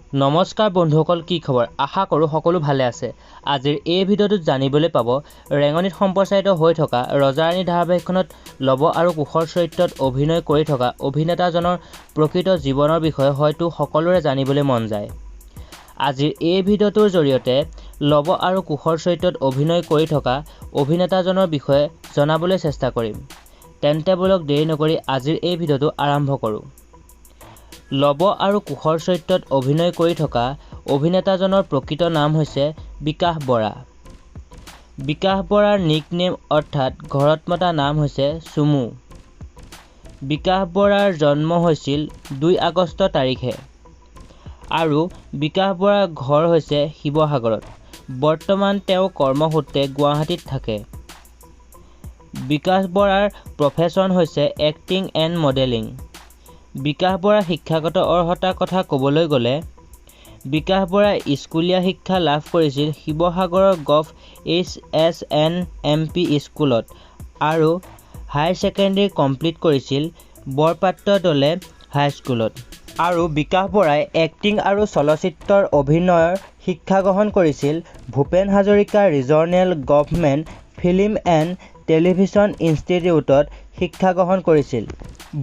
নমস্কাৰ বন্ধুসকল, কি খবৰ? আশা কৰোঁ সকলো ভালে আছে। আজিৰ এই ভিডিঅ'টোত জানিবলৈ পাব ৰেঙনিত সম্প্ৰচাৰিত হৈ থকা ৰজা ৰাণী ধাৰাবাহিকখনত লৱ আৰু কুশৰ চৰিত্ৰত অভিনয় কৰি থকা অভিনেতাজনৰ প্ৰকৃত জীৱনৰ বিষয়ে হয়তো সকলোৰে জানিবলৈ মন যায়। আজিৰ এই ভিডিঅ'টোৰ জৰিয়তে লৱ আৰু কুশৰ চৰিত্ৰত অভিনয় কৰি থকা অভিনেতাজনৰ বিষয়ে জনাবলৈ চেষ্টা কৰিম। তেন্তে ব'লক, দেৰি নকৰি আজিৰ এই ভিডিঅ'টো আৰম্ভ কৰোঁ। লৱ আৰু কুশৰ চৰিত্ৰত অভিনয় কৰি থকা অভিনেতাজনৰ প্ৰকৃত নাম হৈছে বিকাশ বৰা। বিকাশ বৰাৰ নিক নেম অৰ্থাৎ ঘৰত মতা নাম হৈছে চুমু। বিকাশ বৰাৰ জন্ম হৈছিল 2 আগষ্ট তাৰিখে আৰু বিকাশ বৰাৰ ঘৰ হৈছে শিৱসাগৰত। বৰ্তমান তেওঁ কৰ্মসূত্ৰে গুৱাহাটীত থাকে। বিকাশ বৰাৰ প্ৰফেশ্যন হৈছে এক্টিং এণ্ড মডেলিং। বিকাশ বৰাৰ শিক্ষাগত অৰ্হতাৰ কথা ক'বলৈ গ'লে বিকাশ বৰাই স্কুলীয়া শিক্ষা লাভ কৰিছিল শিৱসাগৰৰ gov H S N M P স্কুলত আৰু হায়াৰ ছেকেণ্ডেৰী কমপ্লিট কৰিছিল বৰপাত্ৰ দলে হাইস্কুলত। আৰু বিকাশ বৰাই এক্টিং আৰু চলচ্চিত্ৰৰ অভিনয়ৰ শিক্ষা গ্ৰহণ কৰিছিল Bhupen Hazarika regional government film and television ইনষ্টিটিউটত শিক্ষা গ্ৰহণ কৰিছিল।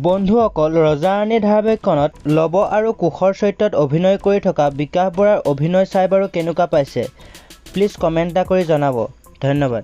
বন্ধুসকল, ৰজা ৰাণী ধাৰাবাহিকখনত লৱ আৰু কুশৰ চৰিত্ৰত অভিনয় কৰি থকা বিকাশ বৰাৰ অভিনয় চাই বাৰু কেনেকুৱা পাইছে? প্লিজ কমেণ্ট এটা কৰি জনাব। ধন্যবাদ।